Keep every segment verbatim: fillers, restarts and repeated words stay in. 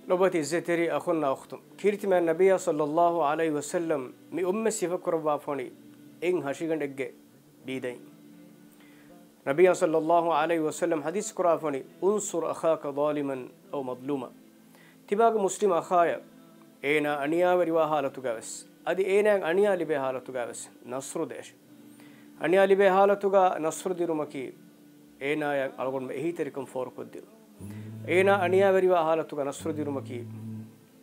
ލޮބުވެތި އިއްޒަތްތެރި އަޚުންނާ އުޚްތުން، ކީރިތި މާތް ނަބިއްޔާ ޞައްލައްލާހު ޢަލައިހި ވަސައްލަމް މި އުއްމަތް ސިފަކުރައްވާފަވަނީ އެއް ހަށިގަނޑެއްގެ ބީދައިން. ނަބިއްޔާ ޞައްލައްލާހު ޢަލައިހި ވަސައްލަމް ޙަދީޘް ކުރާފަވަނީ، "انصر أخاك ظالما أو مظلوما." ތިބާގެ މުސްލިމް އަޚާޔަށް އޭނާ އަނިޔާވެރިވާ ޙާލަތުގަވެސް، އަދި އޭނާއަށް އަނިޔާ ލިބޭ ޙާލަތުގަވެސް ނަޞްރު ދޭށެވެ. އަނިޔާ ލިބޭ ޙާލަތުގަ ނަޞްރު ދިނުމަކީ، އޭނާއަށް އަޅުގަނޑުމެން އެހީތެރިކަން ފޯރުކޮށްދިނުން. އޭނާ އަނިޔާވެރިވާ ޙާލަތުގަ ނަޞްރު ދިނުމަކީ،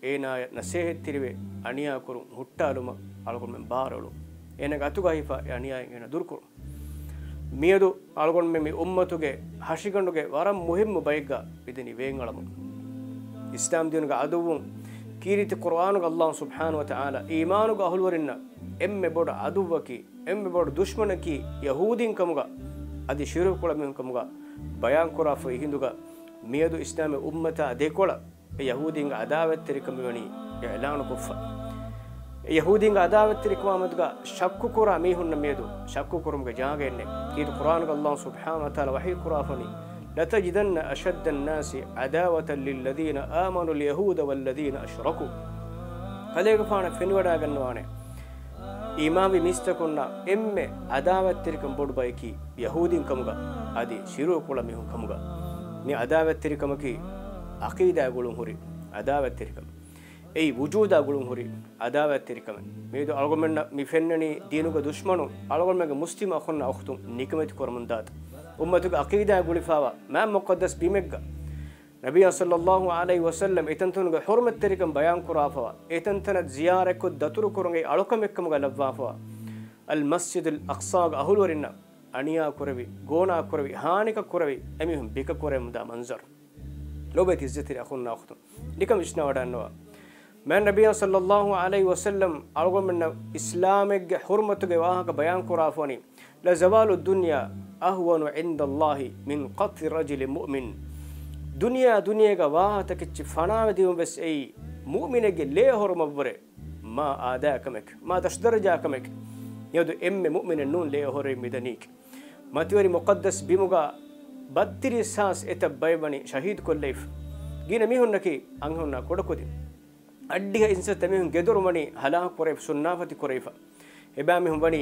އޭނާއަށް ނަޞޭޙަތްތެރިވެ އަނިޔާކުރުން ހުއްޓާލުމަށް އަޅުގަނޑުމެން ބާރުއެޅުން. އޭނާގެ އަތުގަ ހިފާ އެ އަނިޔާއިން އޭނާ ދުރުކުރުން. މިއަދު އަޅުގަނޑުމެން މި އުއްމަތުގެ ހަށިގަނޑުގެ ވަރަށް މުހިއްމު ބައެއްގަ މިދަނީ ވޭންއަޅަމުން. އިސްލާމްދީނުގެ ޢަދުއްވުން، ކީރިތި ޤުރްއާނުގަ ﷲ ސުބްޙާނަހު ވަތަޢާލާ އީމާނުގެ އަހުލުވެރިންނަށް އެންމެ ބޮޑު ޢަދުއްވަކީ، އެންމެ ބޮޑު ދުޝްމަނަކީ ޔަހޫދީން ކަމުގަ، އަދި ޝިރުކު ކުޅަ މީހުން ކަމުގަ ބަޔާންކުރާފައި ހިނދުގަ، މިއަދު އިސްލާމީ އުއްމަތާ ދެކޮޅަށް އެ ޔަހޫދީންގެ ޢަދާވަތްތެރިކަން މިވަނީ އިޢްލާނުކޮށްފަ. އެ ޔަހޫދީންގެ ޢަދާވަތްތެރިކަމާމެދުގަ ޝައްކުކުރާ މީހުންނަށް މިއަދު ޝައްކުކުރުމުގެ ޖާގައެއް ނެތް. ކީރިތި ޤުރްއާނުގަ ﷲ ސުބްޙާނަހު ވަތަޢާލާ ވަޙީ ކުރާފަނީ، "لتجدن أشد الناس عداوة للذين آمنوا اليهود والذين أشركوا." ކަލޭގެފާނަށް ފެނިވަޑައިގަންނަވާނެ، އީމާންވި މީސްތަކުންނާ އެންމެ ޢަދާވަތްތެރިކަން ބޮޑު ބަޔަކީ ޔަހޫދީން ކަމުގަ އަދި ޝިރުކު ކުޅަ މީހުން ކަމުގަ. މި ޢަދާވަތްތެރިކަމަކީ ޢަޤީދާ ގުޅުން ހުރި ޢަދާވަތްތެރިކަމެއް. އެއީ ވުޖޫދާ ގުޅުން ހުރި ޢަދާވަތްތެރިކަމެއް. މިއަދު އަޅުގަނޑުމެންނަށް މި ފެންނަނީ ދީނުގެ ދުޝްމަނުން އަޅުގަނޑުމެންގެ މުސްލިމް އަޚުންނާ އުޚްތުން ނިކަމެތި ކުރަމުންދާތަން. އުއްމަތުގެ ޢަޤީދާ ގުޅިފައިވާ މާތް މުޤައްދަސް ބިމެއްގަ ނަބިއްޔާ ޞައްލައްލާހު ޢަލައިހި ވަސައްލަމް އެތަންތަނުގެ ޙުރުމަތްތެރިކަން ބަޔާންކުރާފައިވާ، އެތަންތަނަށް ޒިޔާރަތްކޮށް ދަތުރުކުރުމުގެ އަޅުކަމެއްކަމުގަ ލައްވާފައިވާ، އަލްމަސްޖިދުލް އަޤްޞާގެ އަހުލުވެރިންނަށް އަނިޔާ ކުރެވި، ގޯނާ ކުރެވި، ހާނިކަ ކުރެވި، އެމީހުން ބިކަ ކުރެވެމުންދާ މަންޒަރު. ލޯބިވެތި އިއްޒަތްތެރި އަޚުންނާ އުޚްތުން، ނިކަން ވިސްނާވަޑައިގަންނަވާ. މާތް ނަބިއްޔާ ޞައްލައްލާހު ޢަލައިހި ވަސައްލަމް އަޅުގަނޑުމެންނަށް އިސްލާމެއްގެ ޙުރުމަތުގެ ވާހަކަ ބަޔާންކުރާފަވަނީ، "لزوال الدنيا أهون عند الله من قطع رجل مؤمن." ދުނިޔެއާ ދުނިޔޭގަ ވާހަކަތަކެއްޗި ފަނާވެދިޔުން ވެސް އެއީ މުއުމިނެއްގެ ލޭ އޮހޮރުމަށްވުރެ މާ އާދައިގެ ކަމެކެވެ. މާ ދަށުދަރަޖައިގެ ކަމެކެވެ. މިއަދު އެންމެ މުއުމިނެއް ނޫން ލޭ އޮހޮރެއް މިދަނީކީ. މަތިވެރި މުޤައްދަސް ބިމުގަ ބައްތިރީސް ހާސް އެތައް ބައެއް ވަނީ ޝަހީދުކޮށްލައިފަ. ގިނަ މީހުންނަކީ އަންހެނުންނާ ކުޑަކުދިން. އަށްޑިހަ އިންސައްތަ މީހުން ގެދޮރުން ވަނީ ހަލާކު ކުރެވިފަ، ސުންނާފަތި ކުރެވިފަ. އެބައިމީހުން ވަނީ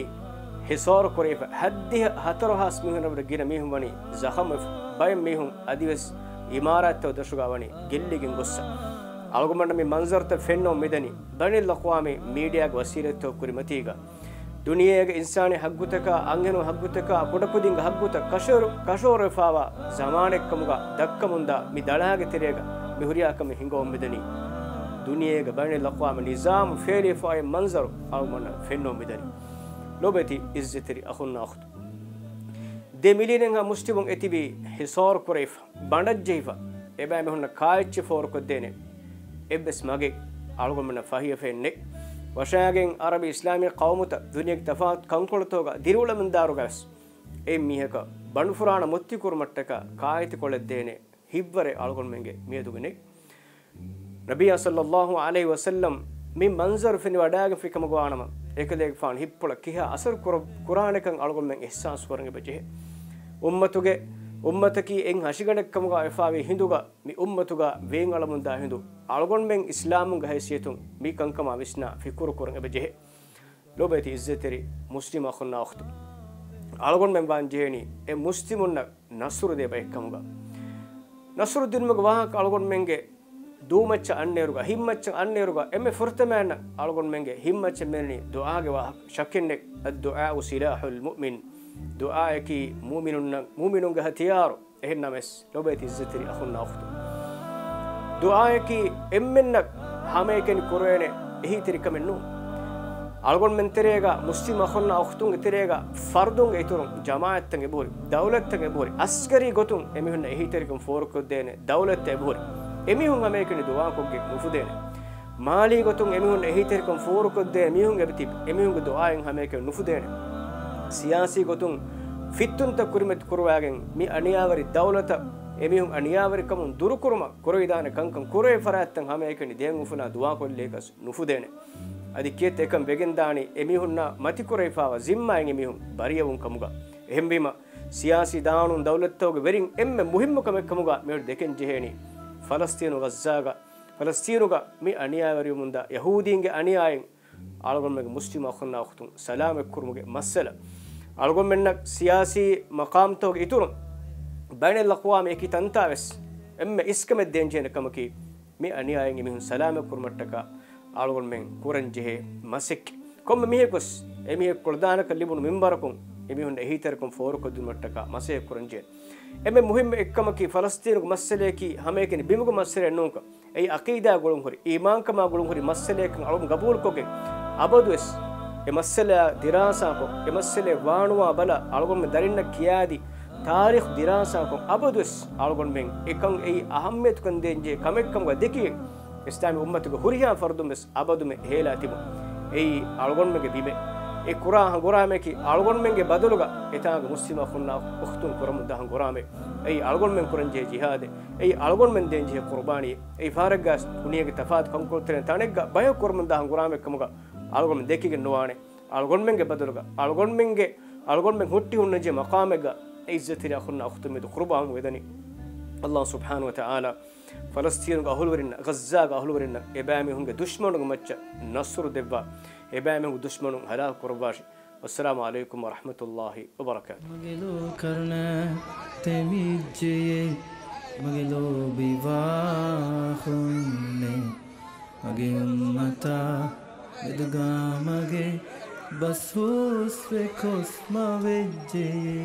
ހިޞާރު ކުރެވިފަ. ހައްދިހަ ހަތަރު ހާސް މީހުންނަށްވުރެ ގިނަ މީހުން ވަނީ ޒަޚަމްވެފަ. ބައެއް މީހުން އަދިވެސް އިމާރާތްތައް ދަށުގަ ވަނީ ގެއްލިގެން ގޮއްސަ. އަޅުގަނޑުމެންނަށް މި މަންޒަރުތައް ފެންނަމުން މިދަނީ ބައިނަލްއަޤްވާމީ މީޑިއާގެ ވަސީލަތްތައް ކުރިމަތީގަ. ދުނިޔޭގެ އިންސާނީ ހައްގުތަކާ، އަންހެނުން ހައްގުތަކާ، ކުޑަކުދިންގެ ހައްގުތައް ކަށަވަރު، ކަށަވަރުވެފައިވާ ޒަމާނެއްކަމުގަ ދައްކަމުންދާ މި ދަޅާގެ ތެރޭގަ މި ހުރިހާ ކަމެއް ހިނގަމުން މިދަނީ. ދުނިޔޭގެ ބައިނަލްއަޤްވާމީ ނިޒާމު ފޭލިފައި މަންޒަރު އަޅުގަނޑުމެންނަށް ފެންނަމުން މިދަނީ. ލޯބިވެތި އިއްޒަތްތެރި އަޚުންނާ އުޚްތުން، ދެ މިލިއަނެއްހާ މުސްލިމުން އެތިބީ ހިޞާރު ކުރެވިފަ، ބަނޑަށްޖެހިފަ، އެބައިމީހުންނަށް ކާއެއްޗެއް ފޯރުކޮށްދޭނެ އެއްވެސް މަގެއް އަޅުގަނޑުމެންނަށް ފަހިވެފައެއް ނެތް. ވަށާގެން އަރަބި އިސްލާމީ ޤައުމުތައް ދުނިޔޭގެ ތަފާތު ކަންކޮޅުތަކުގަ ދިރިއުޅެމުންދާއިރުގަވެސް އެއް މީހަކަށް ބަނޑުފުރާނަ މުއްތިކުރުމަށްޓަކާ ކާއެތިކޮޅެއް ދޭނެ ހިތްވަރެއް އަޅުގަނޑުމެންގެ މިއަދުގަ ނެތް. ނަބިއްޔާ ޞައްލައްލާހު ޢަލައިހި ވަސައްލަމް މި މަންޒަރު ފެނިވަޑައިގެންފި ކަމުގަ ވާނަމަ، އެކަލޭގެފާނު ހިތްޕުޅަށް ކިހާ އަސަރު ކުރ-، ކުރާނެކަން އަޅުގަނޑުމެން އިޙްސާސް ކުރަން އެބަޖެހޭ. އުއްމަތުގެ، އުއްމަތަކީ އެއް ހަށިގަނޑެއްކަމުގަ ވެފައިވި ހިނދުގަ، މި އުއްމަތުގަ ވޭންއަޅަމުންދާ ހިނދު، އަޅުގަނޑުމެން އިސްލާމުންގެ ހައިސިއްޔަތުން މި ކަންކަމާ ވިސްނާ ފިކުރު ކުރަން އެބަޖެހޭ. ލޯބިވެތި އިއްޒަތްތެރި މުސްލިމް އަޚުންނާ އުޚްތުން، އަޅުގަނޑުމެން ވާން ޖެހޭނީ އެ މުސްލިމުންނަށް ނަޞްރު ދޭ ބައެއްކަމުގަ. ނަޞްރު ދިނުމުގެ ވާހަކަ އަޅުގަނޑުމެންގެ ދޫމައްޗަށް އަންނައިރުގަ، ހިތްމައްޗަށް އަންނައިރުގަ، އެންމެ ފުރަތަމައިންނަށް އަޅުގަނޑުމެންގެ ހިތްމައްޗަށް މިދަނީ ދުޢާގެ ވާހަކަ. ޝައްކެއްނެތް، الدعاء سلاح المؤمن. ދުޢާއަކީ މުއުމިނުންނަށް، މުއުމިނުންގެ ހަތިޔާރު. އެހެންނަމަވެސް، ލޯބިވެތި އިއްޒަތްތެރި އަޚުންނާ އުޚްތުން، ދުޢާއަކީ އެންމެންނަށް ހަމައެކަނި ކުރެވޭނެ އެހީތެރިކަމެއް ނޫން. އަޅުގަނޑުމެން ތެރޭގަ، މުސްލިމް އަޚުންނާ އުޚްތުންގެ ތެރޭގަ، ފަރުދުންގެ އިތުރުން، ޖަމާޢަތްތައް އެބަހުރި، ދައުލަތްތައް އެބަހުރި، އަސްކަރީ ގޮތުން އެމީހުންނަށް އެހީތެރިކަން ފޯރުކޮށްދޭނެ ދައުލަތްތައް އެބަހުރި. އެމީހުން ހަމައެކަނި ދުޢާކޮށްގެން ނުފުދޭނެ. މާލީ ގޮތުން އެމީހުން އެހީތެރިކަން ފޯރުކޮށްދޭ މީހުން އެބަތިބި، އެމީހުންގެ ދުޢާއިން ހަމައެކަނި ނުފުދޭނެ. ސިޔާސީ ގޮތުން ފިއްތުންތައް ކުރިމަތި ކުރުވާގެން މި އަނިޔާވެރި ދައުލަތަށް އެމީހުން އަނިޔާވެރިކަމުން ދުރުކުރުމަށް ކުރެވިދާނެ ކަންކަން ކުރެވޭ ފަރާތްތައް ހަމައެކަނި ދޭން އުފުލާ ދުޢާކޮށްލީކަސް ނުފުދޭނެ. އަދި ކިއެއްތަ އެކަން ވެގެންދާނީ އެމީހުންނާ މަތިކުރެވިފާވާ ޒިންމާއިން އެމީހުން ބަރީއަވުން ކަމުގަ. އެހެންވީމަ، ސިޔާސީ ދާނޫން ދައުލަތްތަކުގެ ވެރިން އެންމެ މުހިއްމު ކަމެއް ކަމުގަ މިއޮތް ދެކެން ޖެހޭނީ، ފަލަސްތީނު ޣައްޒާގަ ފަލަސްތީނުގަ މި އަނިޔާވެރިވުމުންދާ ޔަހޫދީންގެ އަނިޔާއިން އަޅުގަނޑުމެންގެ މުސްލިމް އަޚުންނާ އުޚްތުން ސަލާމަތްކުރުމުގެ މައްސަލަ، އަޅުގަނޑުމެންނަށް ސިޔާސީ މަޤާމްތަކުގެ އިތުރުން ބައިނަލްއަޤްވާމީ އެކި ތަންތާވެސް އެންމެ އިސްކަމެއް ދޭންޖެހޭނެ ކަމަކީ، މި އަނިޔާއިން އެމީހުން ސަލާމަތް ކުރުމަށްޓަކާ އަޅުގަނޑުމެން ކުރަން ޖެހޭ މަސައްކަތް. ކޮންމެ މީހަކުވެސް އެމީހަކު ކުޅަދާނަކަން ލިބުނު މިންބަރަކުން އެމީހުން އެހީތެރިކަން ފޯރުކޮށްދިނުމަށްޓަކާ މަސައްކަތް ކުރަން ޖެހޭ. އެންމެ މުހިއްމު އެއްކަމަކީ، ފަލަސްތީނުގެ މައްސަލަޔަކީ ހަމައެކަނި ބިމުގެ މައްސަލައެއް ނޫންކަން. އެއީ އަޤީދާ ގުޅުންހުރި، އީމާންކަމާ ގުޅުންހުރި މައްސަލައެއްކަން އަޅުގަނޑު ގަބޫލުކޮށްގެން، އަބަދުވެސް އެ މައްސަލަޔާ ދިރާސާކޮށް، އެ މައްސަލައެއް ވާނުވާ ބަލާ، އަޅުގަނޑުމެން ދަރިންނަށް ކިޔާދީ، ތާރީޚު ދިރާސާކޮށް، އަބަދުވެސް އަޅުގަނޑުމެން އެކަން އެއީ އަހައްމިޔަތުކަން ދޭންޖެހޭ ކަމެއްކަމުގަ ދެކިގެން، އިސްލާމީ އުއްމަތުގެ ހުރިހާ ފަރުދުން ވެސް އަބަދުމެ ހޭލާ ތިބުން. އެއީ އަޅުގަނޑުމެންގެ ބިމެއް. އެ ކުރާ ހަނގުރާމަޔަކީ އަޅުގަނޑުމެންގެ ބަދަލުގަ އެތާނގެ މުސްލިމް އަޚުންނާ އުޚްތުން ކުރަމުންދާ ހަނގުރާމަ. އެއީ އަޅުގަނޑުމެން ކުރަންޖެހޭ ޖިހާދެއް. އެއީ އަޅުގަނޑުމެން ދޭންޖެހޭ ޤުރުބާނީއެއް. އެއީ ފަހަރެއްގަ ދުނިޔޭގެ ތަފާތު ކަންކޮޅުތެރެއިން ތަނެއްގަ ބަޔަކު ކުރަމުންދާ ހަނގުރާމައެއްކަމުގަ އަޅުގަނޑުމެން ދެކިގެން ނުވާނެ. އަޅުގަނޑުމެންގެ ބަދަލުގަ، އަޅުގަނޑުމެންގެ، އަޅުގަނޑުމެން ހުއްޓި ހުންނަންޖެހޭ މަޤާމެއްގަ އިއްޒަތް ތެރި އަޚުންނާ އުޚްތުން މެދު ޤުރުބާވަމުން ވެދަނީ. ﷲ ސުބްޙާނަހޫ ވަތަޢާލާ ފަލަސްތީނުގެ އަހުލުވެރިންނަށް، ޣައްޒާގެ އަހުލުވެރިންނަށް، އެބައިމީހުންގެ ދުޝްމަނުންގެ މައްޗަށް ނަޞްރު ދެއްވާ، އެބައިމީހުންގެ ދުޝްމަނުން ހަލާކު ކުރައްވާށި. ވައްސަލާމު ޢަލައިކުމް ވަރަޙްމަތުﷲި ވަބަރަކާތުހު. މަގެ ލޯ ކަރުނަ ތެމިއްޖެޔޭ، މަގެ ލޯބިވާ ހުންނޭ. މަގެ އުއްމަތާ މެދުގާ މަގެ ބަސްފުސްވެ ކޮސްމަ ވެއްޖެޔޭ.